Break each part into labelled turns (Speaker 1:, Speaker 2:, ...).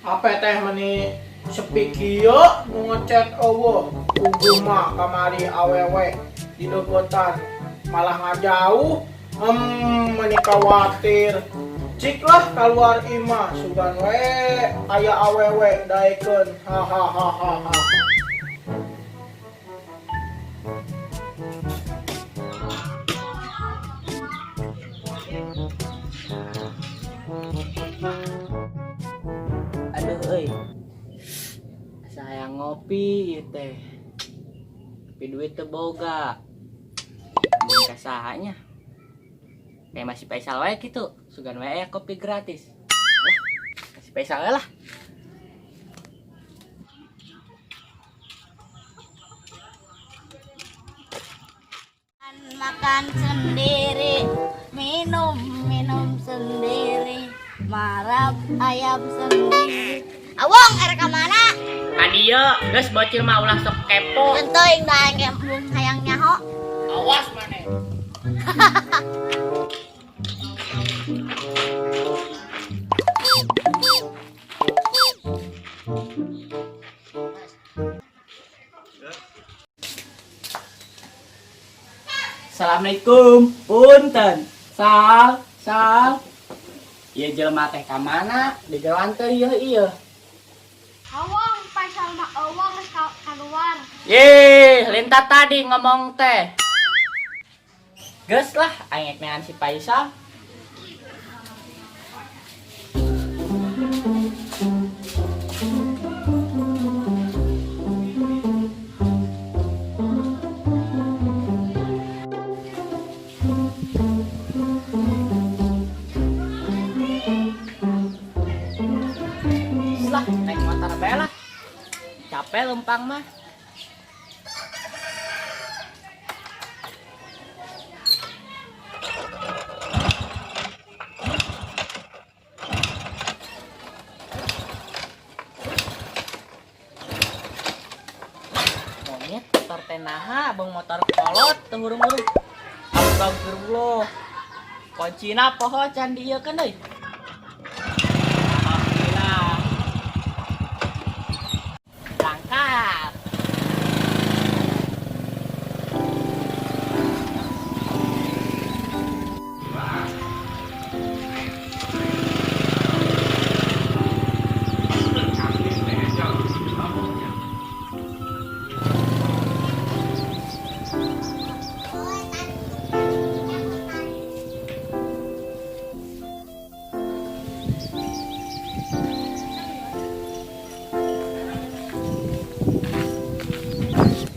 Speaker 1: Apa teh meni sepi kieu nu ngechat eueuh. Puguh mah kamari awewe di deketan malah ngajauh. Meni khawatir. Cik lah keluar imah sugan we aya awewe daekeun. Hahaha.
Speaker 2: Aduh euy. Saya ngopi ieu teh. Tapi duit teu boga. Mun ka saha nya? Kayak masih Faisal wae kitu. Sugan wae aya kopi gratis. Lah, masih Faisal wae lah.
Speaker 3: Makan sendiri, minum minum sendiri, marap ayam sendiri. Awong erek ka mana?
Speaker 2: Ka dieu, geus bocil mah ulah sok kepo.
Speaker 3: Teuing da aing ge embung hayang nyaho.
Speaker 2: Awas maneh. Assalamualaikum, punten. Sal, sal. Ieu jelema teh ka mana? Digeroan teh ieu ieu.
Speaker 4: Awong, Faisal mah awong geus keluar.
Speaker 2: Yeh, lintah tadi ngomong teh. Geus lah, aing ek neangan si Faisal. Geus lah, naik motor bae lah. Capek lempang mah. Monyet motor teh naha, bang motor kolot teu hurung-hurung. Astagfirullah. Kuncina poho can diieukeun deui. Alhamdulillah. Berangkat.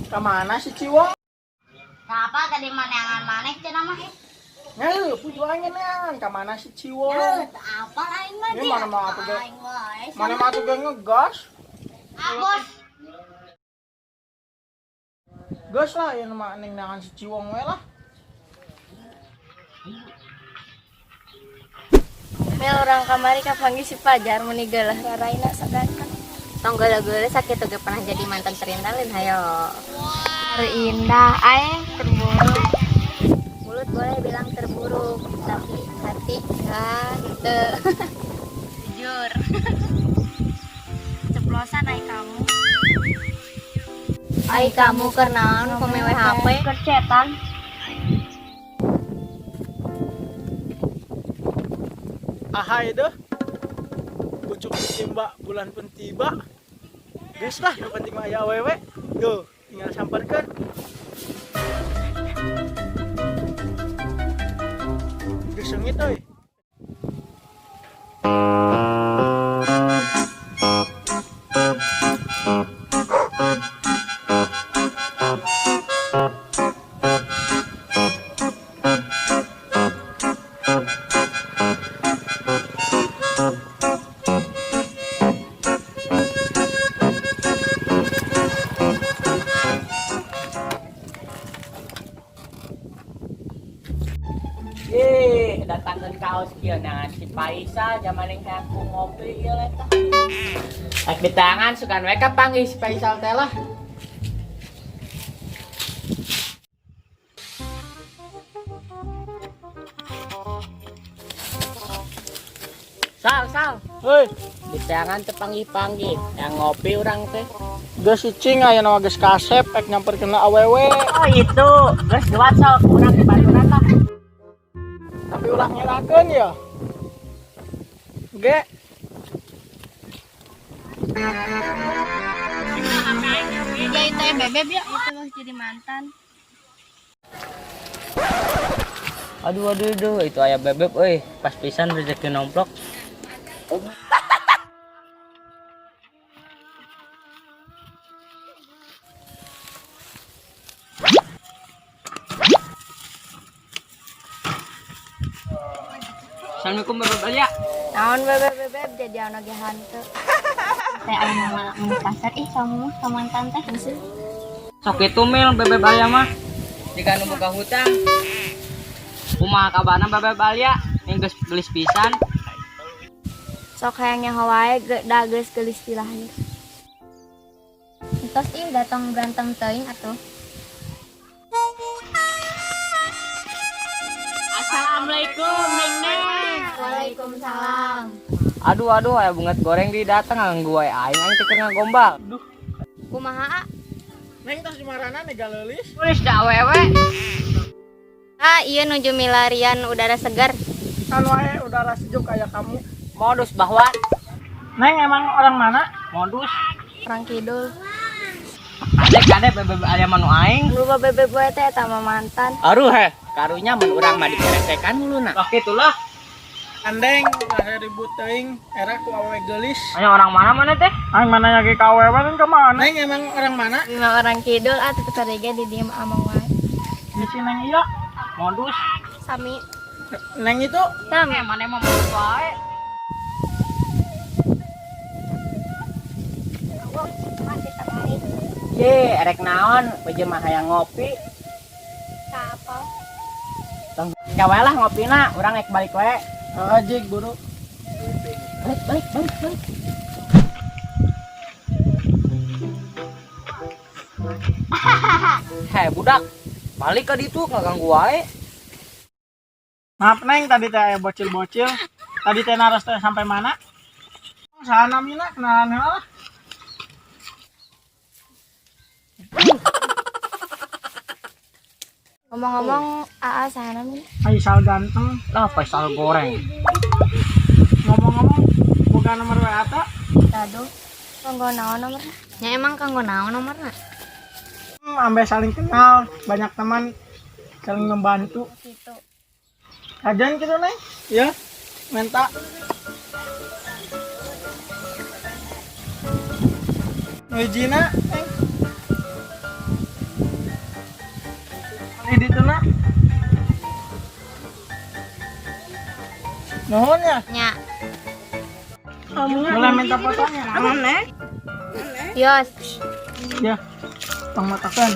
Speaker 1: Kamana si Ciwong?
Speaker 3: Kenapa tadi maneangan maneh cenah mah?
Speaker 1: Ngeuh, puju aing neangan kamana si Ciwong?
Speaker 3: Heuh, teu apal aing mah
Speaker 1: Ini
Speaker 3: dia.
Speaker 1: mana mau atuh ge?
Speaker 3: Aing wae.
Speaker 1: Mana mah atuh ge ngegas?
Speaker 3: Ah, bos.
Speaker 1: Gas lah ieu mah ning neangan si Ciwong we lah.
Speaker 4: Mel orang kamari kapanggih si Pajar meni geuleuh raraina saganteng.
Speaker 3: Tong geuleuh-geuleuh sakitu ge pernah jadi mantan terindah lain hayo.
Speaker 4: Terindah aing terburuk.
Speaker 3: Mulut boleh bilang terburuk, tapi hati ah gitu.
Speaker 4: Jujur. Ceplosan ai kamu.
Speaker 3: Ai kamu keur naon komewe HP?
Speaker 4: Kercetan.
Speaker 1: Ahai deh. Pucuk ditimba bulan pun tiba. Geus lah, nu penting mah aya awewe. Tuh, tinggal samperkeun. Geus seungit euy.
Speaker 2: Ih, datangkeun kaos kieu neangan si Faisal jaman yang hayang ku ngopi ieu eta. Rek di tangan sugan we kapanggih si Faisal teh lah. Sal, sal.
Speaker 1: Hei,
Speaker 2: Diteangan teu panggih-panggih. Yang ngopi urang teh.
Speaker 1: Geus cicing aya nu geus kasep ek nyamperkeun awewe.
Speaker 2: Oh itu, geus lewat sok, urang dibaturan lah.
Speaker 1: Tapi ulah ngelakeun ya. Ge.
Speaker 4: Ya itu ya bebeb ya, itu mah jadi mantan.
Speaker 2: Aduh aduh aduh, itu aya bebeb euy, pas pisan rezeki nomplok. Assalamualaikum bebeb Alia.
Speaker 4: Naon bebeb bebeb jadi anu ge hantu.
Speaker 3: Teh aing mah mun kasar ih kamu mah ka mantan teh.
Speaker 2: Sok itu mil bebeb Alia mah. Jika nu boga hutang. Kumaha kabarna bebeb Alia? Yang geus geulis pisan.
Speaker 4: Sok hayang nyaho wae da geus geulis ti lahir.
Speaker 3: Entos ih datang berantem teuing atuh.
Speaker 2: Assalamualaikum Neng Neng.
Speaker 3: Waalaikumsalam.
Speaker 2: Aduh aduh aya bunget goreng di datang nganggu wae aing aing teh keur ngagombal.
Speaker 3: Kumaha a?
Speaker 1: Neng tos dimarana nih galeulis.
Speaker 2: Tulis da awewe.
Speaker 3: Ah, iya nuju milarian udara segar.
Speaker 1: Kan wae udara sejuk kayak kamu.
Speaker 2: Modus bahwa
Speaker 1: Neng emang orang mana?
Speaker 2: modus
Speaker 4: Orang kidul.
Speaker 2: kade kade bebeb Alia mah nu aing.
Speaker 4: Lupa bebeb wae teh eta mah mantan.
Speaker 2: Aduh heh, karunya mun urang mah dikeresekan huluna. Wah kitulah.
Speaker 1: Andeng lah ribut teuing era ku awewe geulis.
Speaker 2: Aya orang mana mana teh?
Speaker 1: Aing mana lagi ka awewe kan kemana? Neng emang orang mana?
Speaker 4: Memang orang kidul ah tetep ge di diem amang wae.
Speaker 1: Di si Neng iya.
Speaker 2: Modus.
Speaker 4: Sami.
Speaker 1: Neng itu
Speaker 4: Sami.
Speaker 2: Eh mana mah modus wae. Ye, erek naon, beje mah hayang ngopi.
Speaker 4: Apa?
Speaker 2: Tong gawe lah ngopina, urang rek balik wae.
Speaker 1: Heeh, jig buru.
Speaker 2: Balik balik balik balik. Hei budak, balik ke ditu ngaganggu wae.
Speaker 1: Maaf Neng, tadi teh aya bocil-bocil. Tadi teh naros teh sampai mana? Saha namina kenalan heula lah.
Speaker 4: Ngomong-ngomong AA saha namina?
Speaker 1: Faisal ganteng.
Speaker 2: Lah Faisal goreng.
Speaker 1: Ngomong-ngomong, bukan nomor WA ta?
Speaker 4: Dado. Kanggo naon nomorna?
Speaker 3: Nya emang kanggo naon nomorna?
Speaker 1: Ambe saling kenal, banyak teman saling membantu.
Speaker 4: Gitu.
Speaker 1: Kajian gitu Neng? Ya, minta. Ngijina, Neng. Ini dituna. Nuhun ya.
Speaker 3: Nya.
Speaker 1: Boleh minta fotonya?
Speaker 3: Yos.
Speaker 1: Ya, pangmatakan.